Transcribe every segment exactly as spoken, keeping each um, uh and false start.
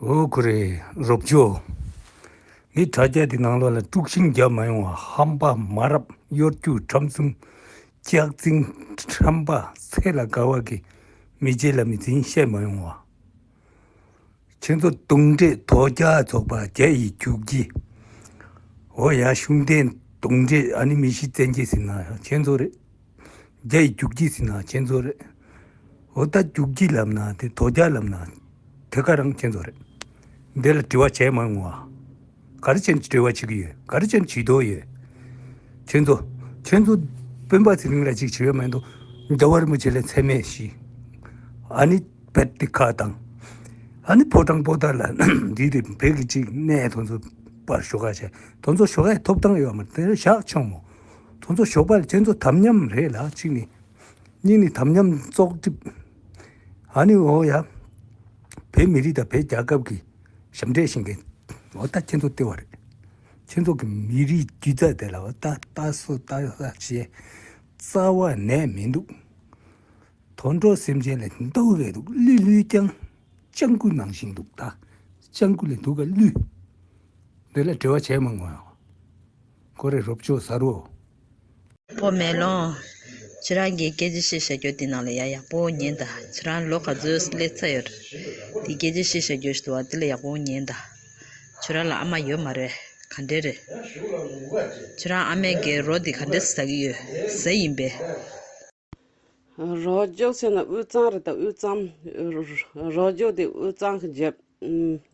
ཨོ་ཁུ་རེ། རོབ་ཅོ། ངས་དྲ་རྒྱ་དེ་ནང་ལོགས་ལ་དཀྲུག་ཤིང་རྒྱབ་མ་ཡོང་བ། ཧམ་པ་མ་རབས། གཡོ་སྒྱུ་ཁྲམ་གསུམ། སྐྱག་རྫུན་ཁྲམ་པ་ཚེ་ལ་དགའ་བ་གི་མི་རྗེ་ལ་མི་འཛིན་བཤད་མ་ཡོང་བ། ཁྱེད་ཚོ་གདོན་འདྲེ་དོལ་རྒྱལ་ཚོགས་པ་རྒྱ་ཡི་རྒྱུག་ཁྱི། འོ་ཡ། ཤུགས་ལྡན་གདོན་འདྲེ། ཨ་ནི་མི་ཤི་བཙན་གྱི་ཟིན་ན་ཁྱེད་ཚོ་རེད། རྒྱ་ཡི་རྒྱུག་ཁྱི་ཟིན་ན་ཁྱེད་ཚོ་རེད། འོ་ད་རྒྱུག་ཁྱི་ལབ་ན་དེ། དོལ་རྒྱལ་ལབ་ན་དེ་ག་རང་ཁྱེད་ཚོ་རེད། འདི་ལ་དྲི་བ་བྱས་མ་ཡོང་བ། ག་རེ་བྱས་ནས་དྲི་བ་བྱེད་ཀྱི་ཡོད། ག་རེ་བྱས་ནས་བྱེད་འདོད་ཡོད། ཁྱེད་ཚོ། ཁྱེད་ཚོ་སྤེན་པ་ཚེ་རིང་ལ་ཅིག་བྱེད་ཡོད་མ་གཏོགས། རྒྱལ་བ་རིན་པོ་ཆེ་ལ་མཚན་སྨད་ཞུས། ཨ་ནི་བེད་དེ་ཁ་བཏང་། ཨ་ནི་ཕོ་བྲང་པོ་ཏ་ལ་འདི་དེ་བེད་ཀྱི་ཅིག་གནས། དེ་ཚོ་པར་ཞོག་ཁ་བྱས། དེ་ཚོ་ཞོག་ཁའི་ཐོབ་ཐང་ཡོད་མ་རེད། དེ་བཞག་ཆོག་མོ། དེ་ཚོ་ཞོགས་པ་ལ་ཁྱེད་ཚོ་དམ་ཉམས་རེད་ལ། གཅིག་ནི། གཉིས་ནི་དམ་ཉམས་བཙོག་གྲིབ། ཨ་ནི་འོ་ཡ། བོད་མི་རིགས་དང་བོད་རྒྱལ་ཁབ་ཀྱི་ཞབས་འདྲེན་བྱེད་མཁན། འོ་ད་ཁྱེད་ཚོ་ལྟེ་བ་རེད། ཁྱེད་ཚོ་གི་མི་རིགས་སྒྱུ་རྩལ་དེ་ལ་འོ་ད་ལྟ་སོ་ལྟ་ས་བྱས། རྩ་བ་ནས་མི་འདུག་དོན་གྲུབ་སེམས་ཅན་ལ་མདོག་རེད་འདུག་ལུས་ལུས་ཀྱང་སྤྱང་ཀི་ནང་བཞིན་འདུག་ད་སྤྱང་ཀི་ལས་སྡུག་ག་ལུས། འདི་ལ་དྲི་བ་བྱས་མ་དགོས་ཡང་། ཁོ་རེ་རོབ་ཅོ་ཟ་རོ། ཕོ་མེ་ལོང་། ཁྱེད་རང་གིས་སྐད་ཆ་བཤད་བཤད་རྒྱུ་དེ་ནང་ལ་ཡ་ཡག་པོ་ཉན་ད། ཁྱེད་རང་ལོ་ག་ཚོད་སླེབས་ཚར་ཡོད་རེད། དེ་སྐད་ཆ་བཤད་བཤད་རྒྱུ་ཞིག་འདུག་བ། དེ་ལ་ཡག་པོ་ཉན་ད། ཁྱོད་རང་ལ་ཨ་མ་ཡོད་མ་རེད། ག་འདྲས་རེད། ཁྱོད་རང་ཨ་མས་གི་རོ་དེ་ག་འདྲས་ཟ་གི་ཡོད། ཟ་ཡིན་པས། རོ་རྒྱུག་ཟེར་ན་དབུས་གཙང་རེད་ད། དབུས་གཙང་། རོ་རྒྱུག་དེ་དབུས་གཙང་གི་རྒྱབ།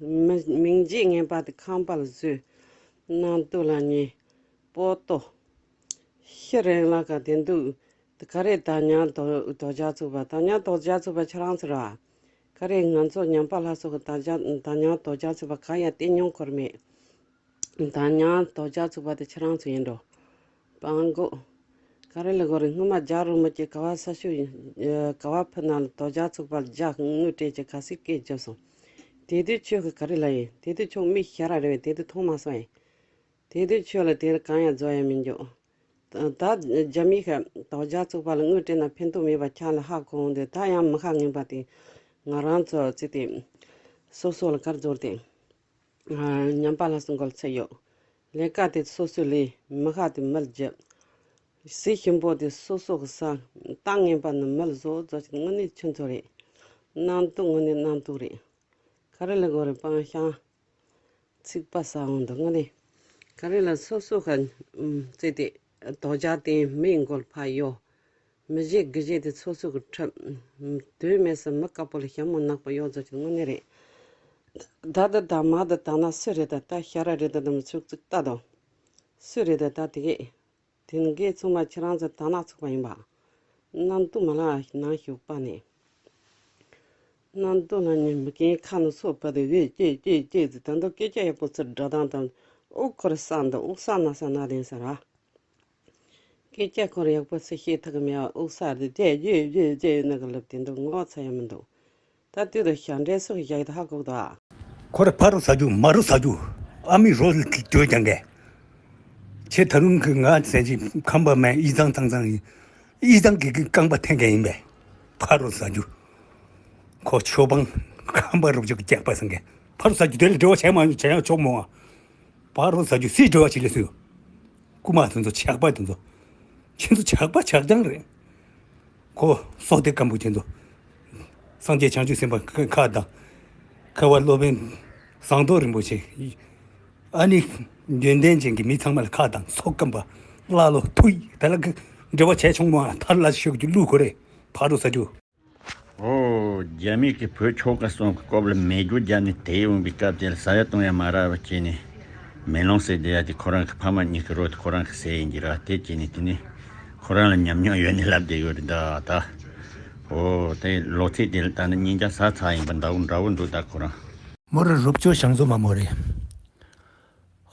མི་མིང་རྗེས་ངན་པ་དེ་ཁང་པ་ལ་བཟོས། གནམ་སྡུག་ལ་ཉེ། པོ་ཏོ། ཤི་རན་ལ་ཀ་དེ་འདུག་དེ་ག་རེ་ད་ཉང་དོ་དོ་རྒྱ་ཚུགས་པ། ད་ཉང་དོ་རྒྱ་ཚུགས་པ་ཁྱེད་རང་ཚོ་ར། ག་རེ་ང་ཚོ་ཉམས་པ་ལྷ་སོགས་ཀྱི་ད་རྒྱ་ད་ཉང་དོ་རྒྱ་ཚུགས་པ་ག་ཡང་བལྟས་མྱོང་ཁོར་མེད། ད་ཉང་དོ་རྒྱ་ཚུགས་པ་དེ་ཁྱེད་རང་ཚོ་ཡིན་འགྲོ། སྤང་གོ། ག་རེ་ལ་གོ་རེ་སྔོན་མ་རྒྱ་རུ་མ་ཀྱི་ག་བ་ས་ཤུ། ག་བ་ཕུ་ན་ལ་དོ་རྒྱ་ཚུགས་པ་རྒྱ་དངུལ་སྤྲད་ཀྱི་ག་སི་སྐད་རྒྱབ་སོང་། དེ་དུས་ཁྱོད་ཀྱི་ག་རེ་ལ་ཡིན། དེ་དུས་ཁྱོད་མི་ཤ་ར་རེ་བས། དེ་དུས་མཐོང་མ་སོང་ཡིན། དེ་དུས་ཁྱོད་ལ་དེར་གང་ཡང་རྫོགས་ཡང་མི་འགྱོ། ད་ད་རྒྱ་མི་ཁ་དོ་རྒྱ་ཚུགས་པ་ལ་དངུལ་སྤྲད་ན་ཕན་ཐོགས་མེད་པ་ཁྱང་ལ་ཧ་གོ་འོང་དུས། ད་ཡང་མི་ཁ་ངན་པ་དེ་ང་རང་ཚོ་ཚེ་དེ་སོ་སོ་ལ་གར་འཛོར་ཏེ། ཉམས་པ་ལ་སུ་འགོལ་ཚད་ཡོད། ལས་ཀ་དེ་སོ་སོའི་ལས། མི་ཁ་དེ་མི་ལ་རྒྱབ། ཟས་ཞིམ་པོ་དེ་སོ་སོ་གི་ས། ཏང་ངན་པ་ནི་མི་ལ་བཟོ་བཟོ་ཅིག་དངོས་གནས་ཁྱོད་ཚོ་རེད། གནམ་སྡུག་དངོས་གནས་གནམ་སྡུག་རེད། ག་རེ་ལ་གོ་རེ་སྤང་ཤང་། ཚིག་པ་ས་འོང་དུ་དངོས་གནས། ག་རེ་ལ་སོ་སོ་ག་བརྩེ་དེ་དོ་རྒྱ་དེ་མི་མགོལ་ཕ་ཡོ། མི་བཞེས་དགུ་བཞེས་དེ་སོ་སོ་གི་ཁྲབ། དོན་མེད་ས་མི་དཀར་པོ་ལ་ཞྭ་མོ་ནག་པོ་ཡོ་བཟོ་ཅིག་དངོས་གནས་རེད། ད་ད་ད་མ་ད་ད་ན་སུ་རེད་ད། ད་ཤ་ར་རེད་ད། ད་མི་ཚུགས་ཚིག་ལྟ་དང་། སུ་རེད་ད་ད་དེ་གས། དེ་གས་ཚང་མ་ཁྱེད་རང་ཚོ་ད་ན་ཚུགས་པ་ཡིན་པ། གནམ་སྡུག་མ་ལ་ནང་ཞུགས་པ་ནས། གནམ་སྡུག་ལ་ཉིན་མི་རྒན་ཁ་ནས་སོ་བུད་དེ་ཝེ་ཀྱེ་ཀྱེ་ཀྱེ་ཟེར། ད་འདི་སྐད་ཆ་ཡག་པོ་ཚུར་སྒྲ་གདངས་དང་། ཨོ་ཁོ་རེ་ས་འདི་ཨོ་ས་ན་ས་ན་ལེན་ས་ར། སྐད་ཆ་ཁོ་རེ་ཡག་པོ་ཚུར་བཤད་ཐུབ་གི་མེད་པ། ཨོ་ས་དེ་ཀྱེ་ཀྱེ་ཀྱེ་ཀྱེ་ཡོད་ན་གི་ལབ་དེ་འདི་ངོ་ཚ་ཡ་མི་འདུག་ད་དུས་དང་ཞབས་འདྲེན་སོགས་བཞག་ཡོད་ཧ་གོ་གི་འདུག་ཨ། ཁོ་རེ་ཕ་རོ་ཟ་རྒྱུ་མ་རོ་ཟ་རྒྱུ། ཨ་མའི་རོ་ལ་གྲོས་ཀྱང་གས། ཁྱེད་ད་རུང་གི་ང་ཟན་གྱི་ཁམས་པ་མེད། ཨི་ཚང་ཚང་ཚང་ཡིན། ཨི་ཚང་གི་གི་རྐང་པ་འཐེན་མཁན་ཡིན་པས། ཕ་རོ་ཟ་རྒྱུ། ཁོ་ཆོས་འབངས་ཁམས་པ་རུབ་རྒྱུ་གི་སྐྱག་པ་ཟེར་མཁན། ཕ་རོ་ཟ་རྒྱུ་དེ་ལ་འབྲེལ་བ་བྱས་མ་བྱས་ཡང་ཆོག་མོ། ཕ་རོ་ཟ་རྒྱུ་སུས་འབྲེལ་བ་བྱེད་ལས་སུ། རྐུ་མ་དེ་ཚོ་ཇག་པ་དེ་ཚོ། ཁྱེད་ཚོ་ཇག་པ་ཇག་རྐྱང་རེད། ཁོ་སྲོག་གཏད་སྐམ་པོ་ཁྱེད་ཚོ། སངས་རྒྱས་བྱང་ཆུབ་སེམས་དཔའ་ཁ་དང་། ཁ་བ་སློབ་དཔོན་ཟངས་མདོག་རིན་པོ་ཆེ། ཨ་ནི་ཡོན་ཏན་ཅན་གྱི་མི་ཚང་མ་ལ་ཁ་དང་སྲོག་སྐམ་པ། ཀླ་ཀློ་ཐུག་ཡིག་དེ་ལ་གི་འབྲེལ་བ་བྱས་ཆོག་མོ། ཨ་ཐར་ལ་ཤོད་རྒྱུ་བླུག་ཁོ་རེ། ཕ་རོ་ཟ་རྒྱུ། ཨོ། རྒྱ་མི་གི་བོད་ཆོལ་ཁ་གསུམ་གི་སྐོར་ལ་མེ་སྒྱོགས་བརྒྱབ་ནས་དེད་ཡོང་བའི་སྐབས་དེ་ལ་ཟ་ཡ་བཏུང་ཡ་མ་རག་པ་བྱས་ནས། མེ་ལོང་ཟེར་བསྡད་ཡ་དེ་ཁོ་རང་གི་ཕ་མ་གཉིས་ཀྱི་རོ་དེ་ཁོ་རང་གི་ཟས་ཡིན་གྱི་ར། དེ་བྱས་ནས་དེ་ནས་ཁོ་རང་ལ་ཉམས་མྱོང་ཡོད་ནས་ལབ་བསྡད་ཡོད་རེད་ད་ད། ཨོ་དེ་ལོ་ཚིགས་དེ་ལ་ད་ནི་གཉིས་ཀ་ཟ་ཚར་ཡིན་པ་འདྲ་བོ་འདྲ་བོ་འདུག་ད་ཁོ་རང་། མོ་ར་རོབ་ཅོ་ཞང་བཟོ་མ་མོ་རེད།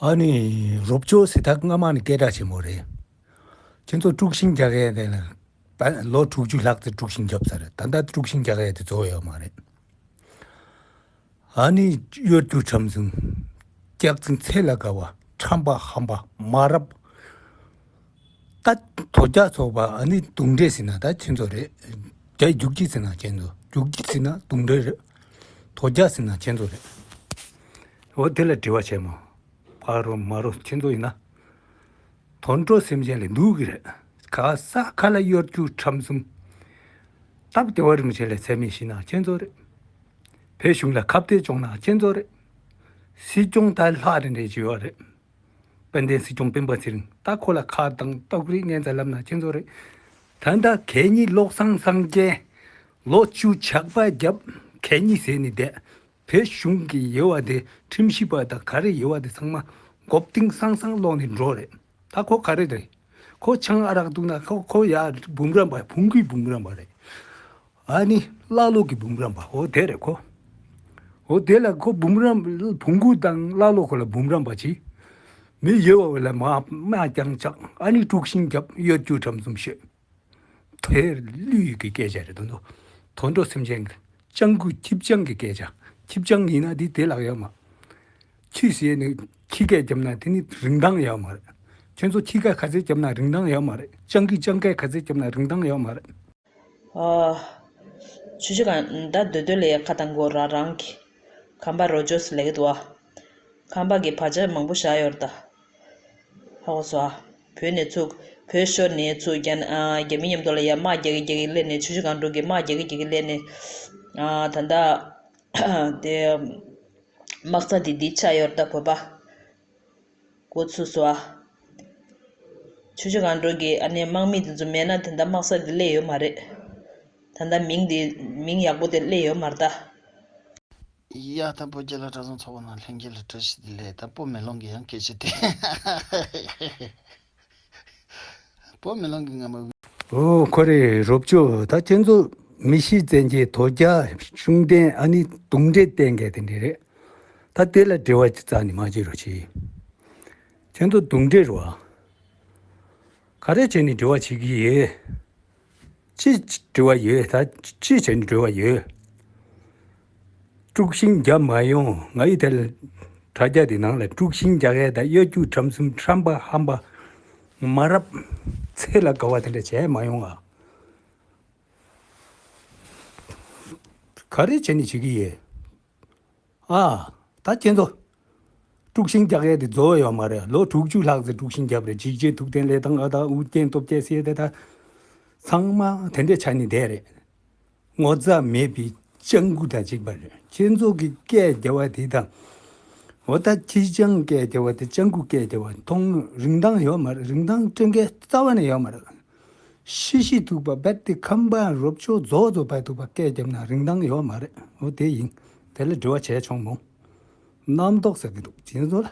ཨ་ནི་རོབ་ཅོ་ཟེར་ད་སྔ་མ་ནི་སྐད་གྲགས་ཆེན་མོ་རེད། ཁྱེད་ཚོ་དཀྲུག་ཤིང་རྒྱག་ཡས་དེ་ལ། ད་ལོ་དྲུག་ཅུ་ལྷག་ཙམ་དཀྲུག་ཤིང་རྒྱབ་ཚར་རེད། ད་ལྟ་དཀྲུག་ཤིང་རྒྱག་ཡས་དེ་རྫོགས་ཡོད་མ་རེད། ཨ་ནི་གཡོ་སྒྱུ་ཁྲམ་གསུམ། སྐྱག་རྫུན་ཚད་ལས་བརྒལ་བ། ཁྲམ་པ་ཧམ་པ་མ་རབས། ད་དོལ་རྒྱལ་ཚོགས་པ་ཨ་ནི་གདོན་འདྲེ་ཟེར་ན་ད་ཁྱེད་ཚོ་རེད། རྒྱ་རྒྱུག་ཁྱི་ཟེར་ན་ཁྱེད་ཚོ། རྒྱུག་ཁྱི་ཟེར་ན་གདོན་འདྲེ་རེད། དོལ་རྒྱལ་ཟེར་ན་ཁྱེད་ཚོ་རེད། འོ་དེ་ལ་དྲི་བ་བྱས་མོ། ཕ་རོ་མ་རོ་ཁྱེད་ཚོ་ཡིན་ན། དོན་གྲུབ་སེམས་ཅན་ལས་འདུག་གི་རེད། ག་ས་ག་ལ་གཡོ་སྒྱུ་ཁྲམ་གསུམ། སྟབས་བདེ་བ་རིན་ཆེན་ལས་ཚད་མེད་ཤི་ན་ཁྱེད་ཚོ་རེད། བོད་གཞུང་ལ་ཁ་གཏད་གཅོག་ན་ཁྱེད་ཚོ་རེད། སྲིད་སྐྱོང་ད་ལྷག་རེ་རེ་བྱེད་ཡོད་རེད། དཔལ་ལྡན་སྲིད་སྐྱོང་སྤེན་པ་ཚེ་རིང་ད་ཁོ་ལ་ཁ་གདངས་ཏོག་རིགས་ངན་ཙ་ལབ་ན་ཁྱེད་ཚོ་རེད། ད་ལྟ་གད་སྙིགས་བློ་བཟང་སངས་རྒྱས་ལོ་བཅུ་ཇག་པ་རྒྱབ་གད་སྙིགས་ཟས་ནི་བསྡད། བོད་གཞུང་གི་ཡོད་བ་དེ་ཁྲིམས་ཞིབ་པ་དང་ག་རེ་ཡོད་བ་དེ་ཚང་མ་མགོ་རྟིང་སང་སང་སློག་ནས་འགྲོ་རེད། ད་ཁོ་ག་རེ་རེད། ཁོ་ཆང་ཨ་རག་འཐུང་ན་ཁོ་ཁོ་ཡ་འབུམ་རམས་པ་བོང་གུའི་འབུམ་རམས་པ་རེད། ཨ་ནི་ཀླ་ཀློ་གི་འབུམ་རམས་པ་འོ་དེ་རེད་ཁོ། འོ་དེ་ལ་ཁོ་འབུམ་རམས་བོང་གུ་དང་ཀླ་ཀློ་ཁོ་ལ་འབུམ་རམས་པ་བྱེད། མི་ཡོད་བ་ལ་མ་མ་རྐྱང་ཆག་ཨ་ནི་དཀྲུག་ཤིང་རྒྱབ་གཡོ་སྒྱུ་ཁྲམ་གསུམ་བཤད། དེ་ཀླུ་ཡུལ་གྱི་སྐད་ཆ་རེད་དོན་དུ། དོན་གྲུབ་སེམས་ཅན་གྱི་སྤྱང་ཀི་ཁྱི་སྤྱང་གི་སྐད་ཆ། ཁྱི་སྤྱང་ཡིན་ན་འདི་དེ་ལག་ཡོད་མ། ཁྱི་ཟེར་ནི་ཁྱི་སྐད་བརྒྱབ་ན་དེ་ནི་རིན་ཐང་ཡོད་མ་རེད། ཁྱོད་ཚོ་ཁྱི་སྐད་ག་ཚད་བརྒྱབ་ན་རིན་ཐང་ཡོད་མ་རེད། སྤྱང་ཀི་སྤྱང་སྐད་ག་ཚད་བརྒྱབ་ན་རིན་ཐང་ཡོད་མ་རེད། ཨ། ཆུ་ཆུ་གང་ད་སྡོད་སྡོད་ལས་ཡ་ཁ་དང་གོ་ར་རང་གི་ཁམས་པ་རོ་ཇོས་ལེགས་འདུག་ཨ། ཁམས་པ་གི་བག་ཆགས་མང་པོ་བཞག་ཡོད་རེད་ད། ཧ་གོ་སོང་ཨ། བོད་ནས་ཚུགས། བོད་ཤོར་ནས་ཚུགས་རྒྱ་ཨ་རྒྱ་མི་མཉམ་དུ་ལ་ཡ་དམག་རྒྱག་གི་རྒྱག་གི་སླེབས་ནས་ཆུ་ཆུ་གང་འགྲོ་གི་དམག་རྒྱག་གི་རྒྱག་གི་སླེབས་ནས་ཨ་ད་ད་དེ་དམག་ས་དེ་འདི་ཆགས་ཡོད་རེད་ད་བོད་པ། འགོ་ཚུགས་སོང་ཨ། ཆུ་ཆུ་གང་འགྲོ་གི་ཨ་ནེ་དམག་མི་དེ་ཚོ་མེད་ན་དེ་འདྲ་དམག་ས་དེ་སླེབས་ཡོད་མ་རེད། ད་ལྟ་མིང་དེ་མིང་ཡག་པོ་དེ་སླེབས་ཡོད་མ་རེད་ད། ཡ་ད་བོད་རྒྱལ་ལ་གྲྭ་ཚང་ཚོགས་པ་ནང་ལྷན་རྒྱས་ལ་བཀྲ་ཤིས་བདེ་ལེགས། ད་སྤོ་མེ་ལོང་གི་ཡང་སྐད་ཆ་དེ། སྤོ་མེ་ལོང་གི་ང་མ། ཨོ་ཁོ་རེ་རོབ་ཅོ་ད་ཁྱེད་ཚོ་མི་ཤི་བཙན་གྱི་དོ་རྒྱ་ཤུང་ལྡན་ཨ་ནི་དུང་འདྲེ་བསྟན་མཁན་དེ་འདྲ་རེད། ད་དེ་ལ་འབྲེལ་བ་རྩ་ནས་མ་བྱེད་རོགས་གྱིས། ཁྱེད་ཚོ་དུང་འདྲེ་རེད་བ། ག་རེ་བྱས་ནས་འབྲེལ་བ་བྱེད་ཀྱི་ཡོད། ཅི་འབྲེལ་བ་ཡོད་ད་ཅི་བྱས་ནས་འབྲེལ་བ་ཡོད། དཀྲུག་ཤིང་རྒྱབ་མ་ཡོང་ང་ཡི་དེ་ལ་དྲ་རྒྱ་དེ་ནང་ལ་དཀྲུག་ཤིང་རྒྱག་ཡས་ད་གཡོ་སྒྱུ་ཁྲམ་གསུམ་ཁྲམ་པ་ཧམ་པ་མ་རབས་ཚེ་ལ་དགའ་བ་དེ་འདྲ་བྱས་མ་ཡོང་ང་། ག་རེ་བྱས་ནས་བྱེད་ཀྱི་ཡོད། ཨ། ད་ཁྱེད་ཚོ། དཀྲུག་ཤིང་རྒྱག་ཡས་དེ་རྫོགས་ཡོད་མ་རེད། ལོ་དྲུག་ཅུ་ལྷག་ཙམ་དཀྲུག་ཤིང་རྒྱབ་རེད། འཇིགས་བྱེད་ཐུབ་བསྟན་ལས་དང་ཨ་ད་ཨུ་རྒྱན་སྟོབས་རྒྱལ་ཟེར་དེ་ད། ཚང་མ་དེ་འདྲས་ཆགས་ནས་བསྡད་རེད། ངོ་ཚ་མེད་པའི་སྤྱང་ཀུ་དང་གཅིག་པ་རེད། ཁྱེད་ཚོ་གི་སྐད་རྒྱབ་པ་དེ་དང་། འོ་ད་ཁྱི་སྤྱང་སྐད་རྒྱབ་པ་དེ་སྤྱང་ཀུ་སྐད་རྒྱབ་པ་མཐོང་རིན་ཐང་ཡོད་མ་རེད། རིན་ཐང་སྤྲོད་མཁན་རྩ་བ་ནས་ཡོད་མ་རེད། ཤི་ཤི་ཐུག་པ་རྦད་དེ་ཁམས་པ་རོབ་ཅོ་རྫོགས་རྫོགས་པ་ཐུག་པ་སྐད་རྒྱབ་ན་རིན་ཐང་ཡོད་མ་རེད། འོ་དེ་ཡིན། དེ་ལ་དྲི་བ་བྱས་ཆོག་མོ། རྣམ་རྟོག་ཟེར་གི་འདུག་ཁྱེད་ཚོ་ལ།